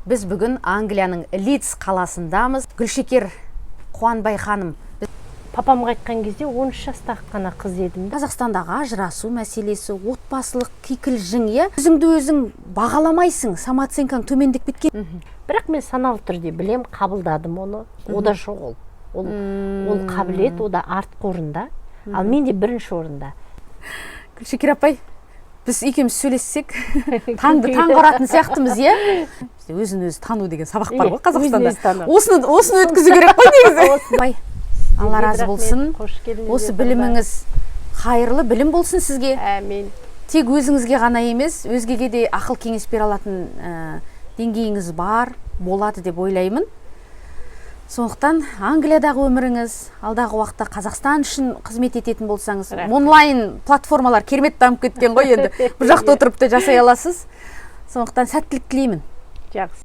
Біз бүгін Англияның Лидс қаласындамыз. Гүлшекер Қуанбай ханым. Папам қайтқан кезде 13 жастағы ғана қыз едім да. Қазақстандағы ажырасу мәселесі, отбасылық кикілжің, иә, өзіңді өзің бағаламайсың, самооценкаң төмендеп кеткен. Бірақ мен саналы түрде білем, қабылдадым оны. О да жоқ, ол қабілет о да артқы орында, ал менде бірінші орында. Гүлшекер апай, біз екеуміз сөйлессек, таңды таң ұратын сияқтымыз, иә. Бізде өзін өзі тану деген сабақ бар ғой Қазақстанда. Өзін өзі тану. Осыны өткізу керек қой негізі. Апай, Алла Сізге разы рахмет, болсын. Қош келдіңіздер. Осы біліміңіз хайырлы білім болсын сізге. Әмин. Тек өзіңізге ғана емес, өзгеге де ақыл кеңес бере алатын деңгейіңіз бар болады деп ойлаймын. Сондықтан Англиядағы өміріңіз, алдағы уақытта Қазақстан үшін қызмет ететін болсаңыз, Рахмет. онлайн платформалар керемет дамып кеткен ғой енді, бұл жақта отырып та жасай аласыз. Сондықтан сәттілік тілеймін. Жақсы.